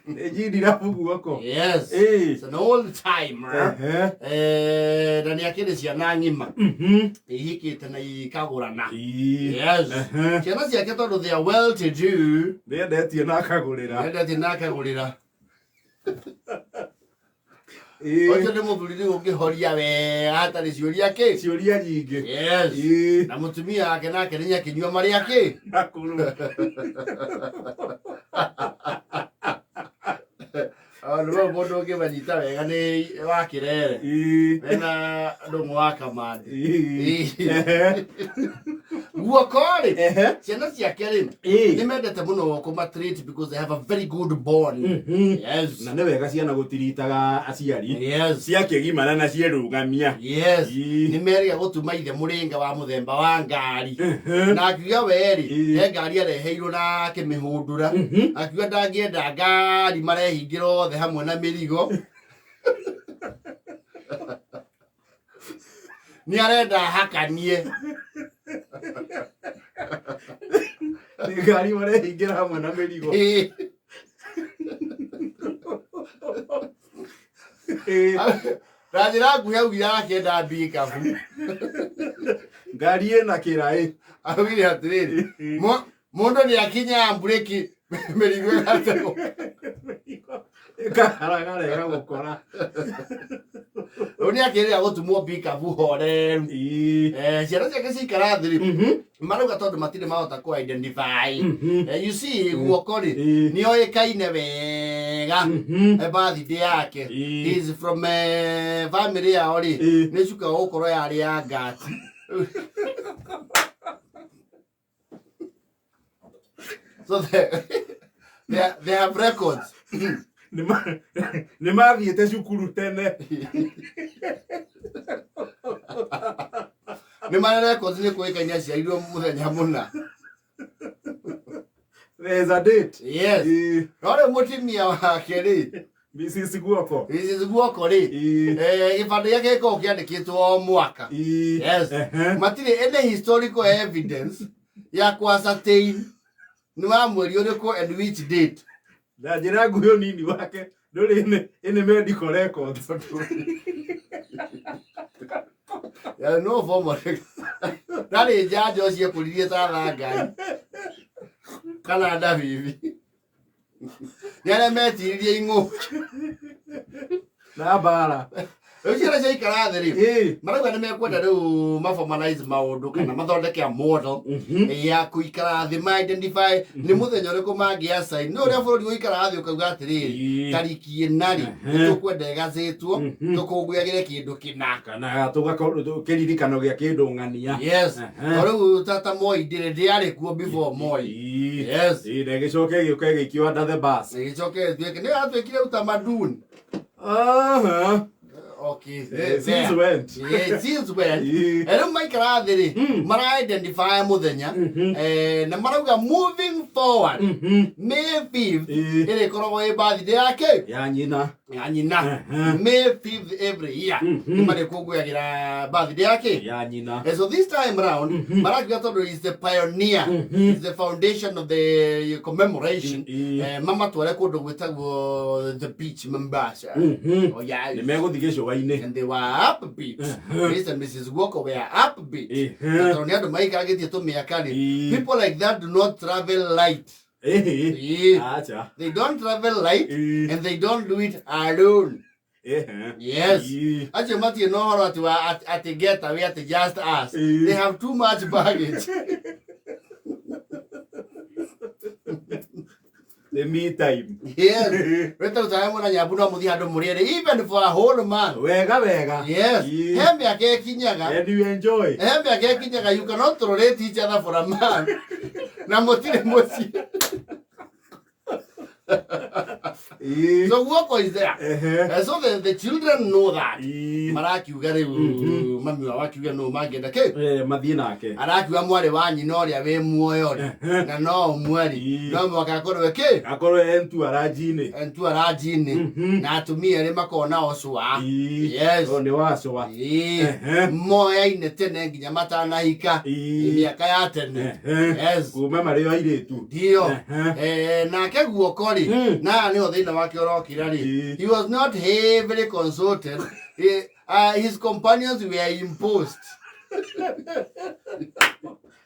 Nĩ njindirabu guoko. Yes. Ĩĩ. It's an old timer. Ehe. Eh, na nĩ akĩrĩ ciana ng'ima. Ihikĩte na ikagũrana. Ĩĩ. Yes. Ehe. Ciana ciake tondũ they are well to do. Nĩendetie na akagũrĩra. Endetie na akagũrĩra. Ĩĩ. Ũcio nĩ mũthuri rĩu ũngĩhoria wega hatarĩ ciũria kĩ. Ciũria nyingĩ. Yes. Ĩĩ. Na mũtumia wake nake nĩ nyakĩnyua marĩa kĩ. Akũrũ. Maũndũ mau mũndũ ũngĩmanyita wega nĩ wa kĩrere. Ĩĩ. Mena ndũng'ũ wa kamande. Ĩĩ. Ĩĩ. Ehe. Guoko rĩ, Ehe. ciana ciake rĩ, Ĩĩ. nĩ mendete mũno kũma-treat because they have a very good bond. Yes. Na nĩ wega ciana gũtiritaga aciari. Yes. Ciakĩgimara na cierũgamia. Yes. Ĩĩ. Nĩ merĩga gũtuma ithe mũrĩnga wa mũthemba wa ngari. Na akiuga werĩ, Ĩĩ. he ngari areheirwo na akĩmĩhũndũra. Akiuga ndangĩenda ngari marehingĩra othe hamwe na mĩrigo. Nĩ arenda hakanie. Nĩ ngari marehingĩra hamwe na mĩrigo. Ĩĩ. Ĩĩ. Na njĩra nguhĩ augire arakĩenda mbikabu. Ngari ĩna kĩraĩ. Augire atĩrĩrĩ, mũndũ nĩ akinyaga mburĩki mĩrigo ĩgategwo. Ĩkaharagara ĩgagũkora. Rĩu nĩ akĩrĩra gũtumwo mbikabu horeru. Ĩĩ. Eh, ciana ciake ciikara thĩ rĩ, marauga tondũ matirĩ mahota kũ identify. Eh, you see guoko rĩ, Ĩĩ. nĩ oĩkaine wega birthday yake. Ĩĩ. He is from family yao rĩ, Ĩĩ. nĩ cuka gũkorwo yarĩ ya ngati. So they have records. Nĩ mathiĩte cukuru tene. Nĩ marĩ records nĩ kũĩkaine aciarirwo mũthenya mũna. There's a date. Yes. Ĩĩ. No rĩu mũtumia wake rĩ, Mrs. Guoko. Mrs. Guoko rĩ, Ĩĩ. eh, gĩbandĩ gĩake gĩkoragwo kĩandĩkĩtwo o mwaka. Ĩĩ. Yes. Ehe. Matirĩ any historical evidence ya kũ ascertain nĩ wa mweri ũrĩkũ and which date. Na njĩra nguhĩ ũnini wake ndũrĩ ĩnĩ medical records. Yeah, no formal. Ndarĩ njanjo ciekũririe ta thangai kana ndabibi. Nĩ arĩa metiririe ing'ũki. Na mbara. Rĩu ciana ciaikara thĩ rĩ, Ĩĩ. marauga nĩ mekwenda rĩu maformalize maũndũ kana mathondeke a model ya kũikara thĩ ma identify nĩ mũthenya ũrĩkũ mangĩ assign. Nĩ ũrĩa bũrũri ũikaraga thĩ ũkauga atĩrĩrĩ, Ĩĩ. tariki ĩna rĩ, nĩ tũkwenda ĩgacĩtwo tũkũngũyagĩre kĩndũ kĩna. Kana tũgakorwo kĩririkano gĩa kĩndũ ng'ania. Yes. Ehe. To rĩu tata Moi ndĩrĩ ndĩarĩ kuo before Moi. Ĩĩ. Yes. Ĩĩ, na ĩgĩcoka ĩgĩũka ĩgĩikio under the bus. Ĩgĩcoka ĩtuĩke nĩ yatuĩkire utamaduni. Aha. Okay. Eh, since when? Yeah, since when? Ĩĩ. Eh, rĩu maikara thĩ rĩ, mara identify mũthenya eh, na marauga moving forward May 5th Ĩĩ. ĩrĩkoragwo ĩ birthday yake Ya nyina. ya nyina. Ehe. May 5th every year nĩ marĩkũngũyagĩra birthday yake. Ya nyina. And so this time round, marakiuga tondũ is the pioneer, is the foundation of the commemoration. Ĩĩ. Eh, mamatware kũndũ gwĩtagwo the beach Mombasa. Oh, yeah. Nĩ megũthiĩ gĩcũa-inĩ. And they were upbeat. Mr. and Mrs. Guoko were upbeat. Ehe. Na tondũ nĩ andũ maikarangĩtie tũmĩaka rĩ, Ĩĩ. people like that do not travel light. Ĩhĩ. Ĩĩ. Acha. They don't travel light Ĩĩ. and they don't do it alone. Ehe. Yes. Ĩĩ. Acio matirĩ na ũhoro atĩ wa atĩ get away atĩ just us. Ĩĩ. They have too much baggage. The me time. Yes. Wĩta ũtara mwena nyambu no mũthiĩ handũ mũrĩere even for a whole month. Wega wega. Yes. Ĩĩ. He mĩaka ĩkinyaga. And you enjoy. He mĩaka ĩkinyaga you cannot tolerate each other for a month. Na mũtirĩ mũciĩ. Ĩĩ. So guoko is there. Ehe. So the children know that. Ĩĩ. Marakiuga rĩu mami wao akiuga nũ mangĩenda kĩ Eh, mathiĩ nake. Arakiuga mwarĩ wa nyina ũrĩa wĩ muoyo rĩ, na no ũmwe rĩ, Ĩĩ. no mũhaka akorwo kĩ Akorwo entourage-inĩ. entourage-inĩ na atumia erĩ makorwo na ocwa. Ĩĩ. Yes. O nĩ wacwa. Ĩĩ. Ehe. Moyaine tene nginya matanahika. Ĩĩ. Mĩaka ya tene. Ehe. Yes. Kuma marĩ o airĩtu. Ndio. Ehe. Eh, nake guoko rĩ, na nĩho thĩna wake ũrokĩra rĩ, Ĩĩ. he was not heavily consulted. His companions were imposed.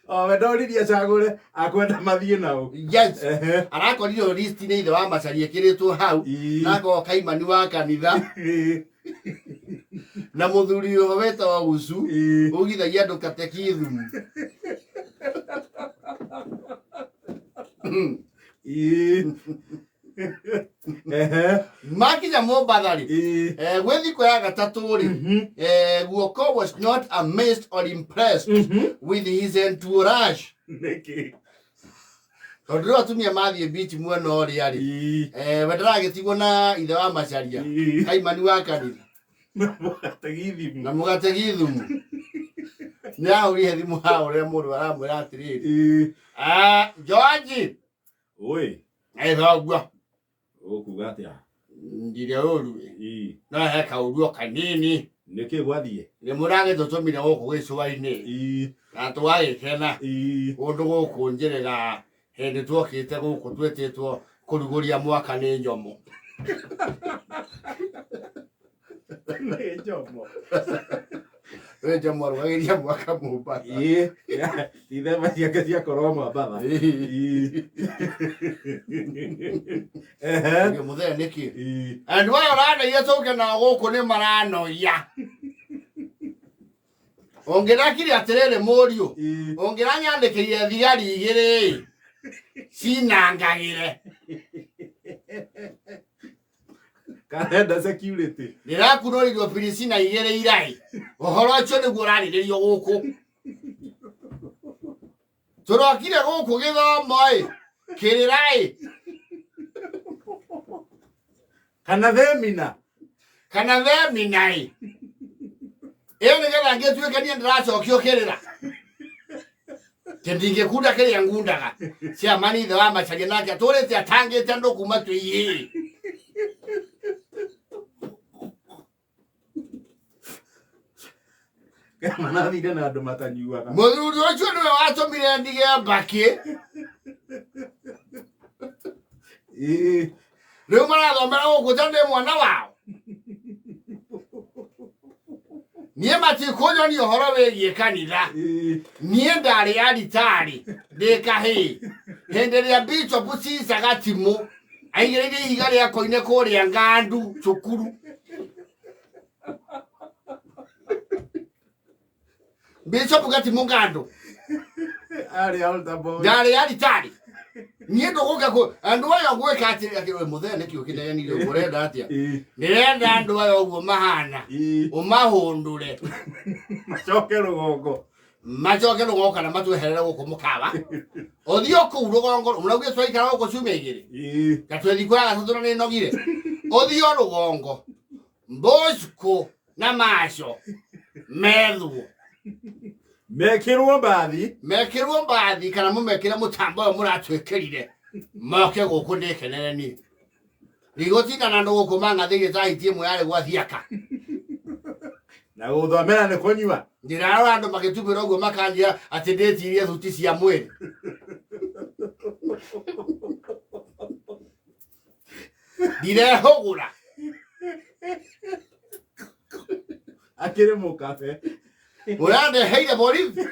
O we ndoririe acagũre akwenda mathiĩ nao. Yes. Ehe. Arakorire list-inĩ ithe wa Macharia ĩkĩrĩtwo hau, Ĩĩ. na akorwo Kaimani wa kanitha, Ĩĩ. na mũthuri ũho wetagwo Ucu, Ĩĩ. ugithagia andũ katekithumu. Ĩĩ. Ehe. Makinya Mombatha rĩ, Ĩĩ. Gwĩ thikũ ya gatatũ rĩ, guoko was not amazed or impressed with his entourage. Nĩkĩ? Tondũ rĩu atumia mathiĩ beach mwena ũrĩa rĩ, Ĩĩ. we ndaragĩtigwo na ithe wa Macharia, Ĩĩ. Kaimani wa kanitha, Na mũgate gĩthimu. Na mũgate gĩthumu. Nĩ ahũrire thimũ ha ũrĩa mũndũ aramwĩra atĩrĩrĩ, Ĩĩ. "Ah, George, Oi. ĩthoguo Ũkuga atĩa? Ndirĩ ũru, Ĩĩ. no he kaũru o kanini. Nĩkĩ gwathiĩ? Nĩ mũragĩtũtũmire gũkũ gĩcũa-inĩ, Ĩĩ. na tũgagĩkena. Ĩĩ. Kũndũ gũkũ njĩrĩga hĩndĩ tuokĩte gũkũ twĩtĩtwo kũrugũria mwaka nĩ njomo. Nĩ njomo. Wĩ njomo arugagĩria mwaka Mombatha. Ĩĩ. Ithemba ciake ciakorwo Mombatha. Ĩĩ. Ehe. Nĩ mũthee nĩkĩ? Ĩĩ. Andũ aya ũraneire tũke nao gũkũ nĩ maranoia. Ũngĩrakire atĩrĩrĩ mũriũ, Ĩĩ. ũngĩranyandĩkĩire thigari igĩrĩ cinangagĩre. Karenda security. Ndĩrakunũrirwo piricina igĩrĩ irai. Ũhoro ũcio nĩguo ũrarĩrĩrio gũkũ. Tũrokire gũkũ gĩthomo ĩ, kĩrĩra ĩ, Kana themina. Kana themina ĩ. Ĩyo nĩgetha ngĩtuĩke niĩ ndĩracokio kĩrĩra. Tĩ ndingĩkunda kĩrĩa ngundaga. Ciamani ithe wa Macharia nake atũrĩte atangĩte andũ kuma twĩ ihĩĩ. Marathire na andũ matanyuaga. Mũthuri ũcio nĩwe watũmire ndige mbakĩ. Ĩĩ. Rĩu marathomera gũkũ ta ndĩ mwana wao. Niĩ matikũnyonia ũhoro wĩgiĩ kanitha. Ĩĩ. Niĩ ndarĩ aritarĩ ndĩ kahĩĩ hĩndĩ ĩrĩa Bishop Caesar Gatimũ aigĩrĩire ihiga rĩa koine kũrĩa Ngandu cukuru. Bishop Gatimũ Ngandu. Arĩ altar boy. Ndarĩ aritarĩ. Niĩ ndũgũka kũ andũ aya gwĩka atĩ atĩ mũthee nĩkĩ ũkĩnegenire ũguo ũrenda atĩa? Ĩĩ. Ndĩrenda andũ aya ũguo mahana, Ĩĩ. ũmahũndũre. Macoke rũgongo. Macoke rũgongo kana matweherere gũkũ mũkawa ũthiĩ o kũu rũgongo mũraugire twaikara gũkũ ciumia igĩrĩ. Ĩĩ. Na twĩ thikũ ya gatatũ na nĩnogire. Ũthiĩ o rũgongo Bosco na maco methwo. Mekĩrwo mbathi. Mekĩrwo mbathi kana mũmekĩre mũtambo ũyũ mũratwĩkĩrire moke gũkũ ndĩkenere niĩ ndigũtinda na andũ gũkũ mang'athĩire ta hiti ĩmwe yarĩ gwa thiaka. Na gũthomera nĩ kũnyua. Ndĩrarora andũ magĩtumĩra ũguo makanjĩra atĩ ndĩtirie thuti cia mwĩrĩ. Ndirehũgũra. Akĩrĩ mũkabe. Ũrandeheire borithi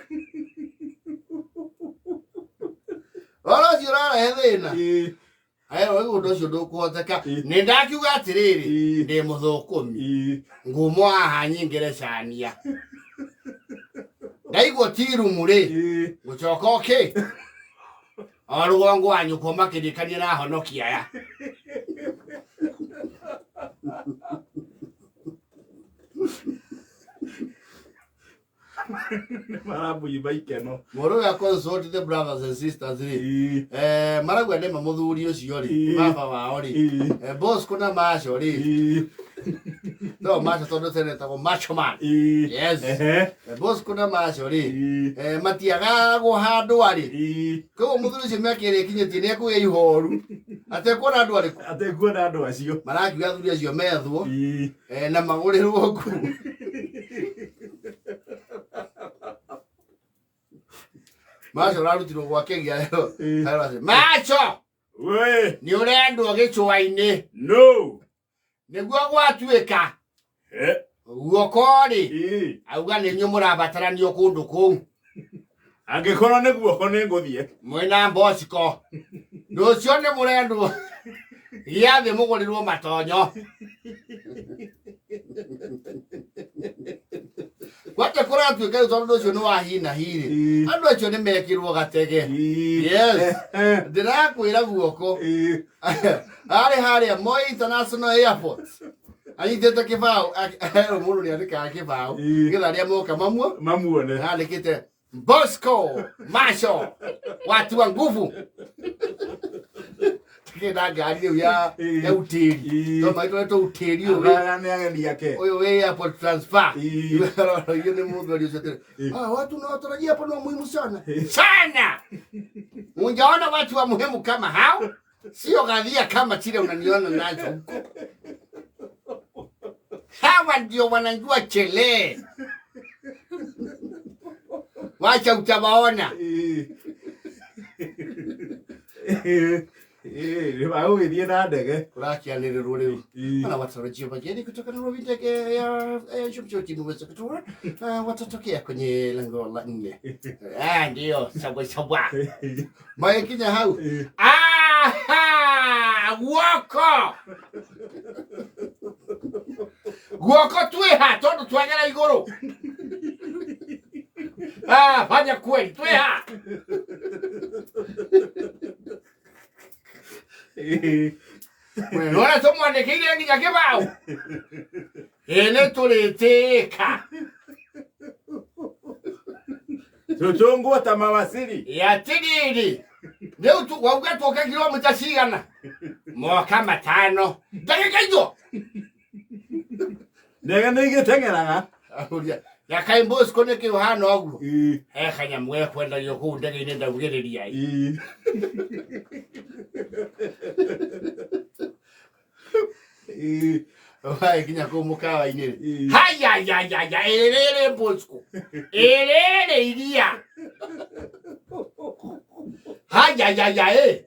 ũhoro ũcio ũrarehe thĩna. Ĩĩ. Aya ũyũ ũndũ ũcio ndũkũhoteka. Ĩĩ. Nĩ ndakiuga atĩrĩrĩ, Ĩĩ. ndĩ mũthũkũmi, Ĩĩ. ngumo haha nyingĩre cania ndaigua tirumu rĩ, Ĩĩ. gũcoka ũkĩ o rũgongo wa nyũkwa makĩrĩkania na honoki aya. Maramũimba ikeno. Mũndũ ũyũ consult the brothers and sisters rĩ, Ĩĩ. Marauga nĩma mũthuri ũcio rĩ, Ĩĩ. baba wao rĩ, Ĩĩ. Bosco na Macho rĩ, Ĩĩ. no Macho tondũ tene etagwo Macho Man. Ĩĩ. Yes. Ehe. Bosco na Macho rĩ, Ĩĩ. matiagagwo handũ arĩ. Ĩĩ. Koguo mũthuri ũcio mĩaka ĩrĩa ĩkinyĩtie nĩ ekũgĩa ihoru atekuona andũ arĩkũ. Atekuona andũ acio. Marakiuga athuri acio methwo, Ĩĩ. na magũrĩrwo nguo. Macho ũrarutirwo gwake gĩathĩ. Ĩĩ. Macho We. nĩ ũrendwo gĩcũa-inĩ No. nĩguo gwatuĩka Eh. guoko rĩ, Ĩĩ. auga nĩ inyuĩ mũrabataranio kũndũ kũu. Angĩkorwo nĩ guoko nĩ ngũthiĩ. Mwĩna Bosco rũciũ nĩ mũrendwo gĩathĩ mũgũrĩrwo matonyo. Gwate kũratuĩka rĩu tondũ ũcio nĩ wa hi na hi rĩ, Ĩĩ. andũ acio nĩ mekĩrwo gatege. Ĩĩ. Yes. Ehe. Ndĩrakwĩra guoko Ĩĩ. arĩ harĩa Moi International Airport anyitĩte kĩbaũ, herwo mũndũ nĩ andĩkaga kĩbaũ Ĩĩ. nĩgetha arĩa moka mamuo Mamuone. andĩkĩte Bosco Macho watu wa nguvu tikĩenda ngari rĩu ya Ĩĩ. ya utĩri Ĩĩ. no maitũ utĩri ũyũ wĩ- Aya nĩ ageni ake. ũyũ wĩ airport transfer. Ĩĩ. Hiyo nĩ mũthuri ũcio atĩrĩ, Ĩĩ. "Ah, watu unawatarajia hapa ni wa muhimu sana sana, unjaona watu wa muhimu kama hao, sio gadhia kama chile unaniona nazo huko. Hawa ndio wanajua chelee, wacha utawaona." Ĩĩ. Ĩĩ. Ĩĩ, nĩ magũgĩthiĩ na ndege. Kũrakianĩrĩrwo rĩu Ĩĩ. Wana watarajia wageni kutoka Nairobi ndege ya Chumchoti mwezi kutoka watatokea kwenye lango la 4. Ah, ndio sawa sawa. Makinya hau. Ĩĩ. Aha, guoko guoko twĩha tondũ twagera igũrũ. Ah, fanya kweli twĩha. Ĩĩ. Nona tũmwandĩkĩire nginya kĩbaũ. Ĩ nĩ tũrĩtĩĩka. Tũtũngwo ta mawasiri. Yatiriri rĩu wauga tũke kilomita cigana moka matano ndagĩka itho Ndege nĩ igĩteng'eraga. Yakaĩ Bosco nĩkĩ ũhana ũguo? Ĩĩ. He kanyamũ gekwendagio kũu ndege-inĩ ndaugĩrĩria. Ĩĩ. Ĩĩ. Wakinya kũu mũkawa-inĩ rĩ, Ĩĩ. hayayayaya, ĩrĩrĩ Bosco, ĩrĩrĩ iria, hayayaya, ĩ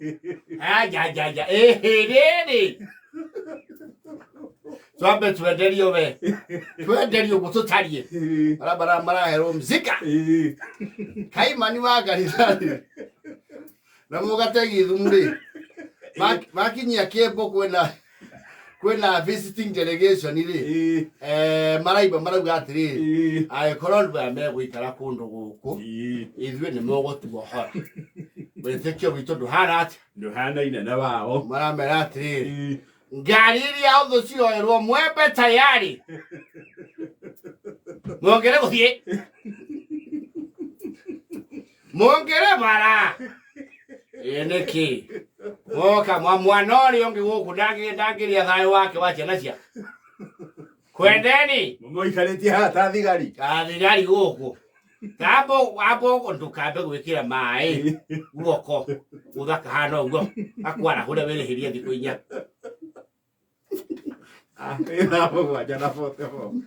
hayayaya, ĩrĩrĩ twambe twenderio, we twenderio ũguo tũtariĩ. Ĩĩ. Arĩa maraherwo mzika. Ĩĩ. Kaimani wa Garissa rĩ na mũgate gĩthumu rĩ, makinyia Kĩambu kwĩna visiting delegation rĩ, Ĩĩ. Maraimba marauga atĩrĩrĩ, Ĩĩ. angĩkorwo andũ aya megũikara kũndũ gũkũ, Ĩĩ. ithuĩ nĩ mũgũtuohora wĩtĩkio witũ ndũhana atĩa. Ndũhanaine na wao. Maramera atĩrĩrĩ, Ĩĩ. ngari iria hũthũ ciroerwo mwembe tayari mwongere gũthiĩ mwongere bara ĩ nĩkĩ moka mwa mwana ũrĩa ũngĩ gũkũ ndangĩrĩa thayũ wake wa ciana cia kwendeni. Mũikarĩtie haha ta thigari. Kathigari gũkũ tambo ambo ndũkambe gwĩkĩra maĩ guoko ũthaka hana ũguo akwarahũre wĩrĩhĩrie thikũ 4. Ah, 7:44.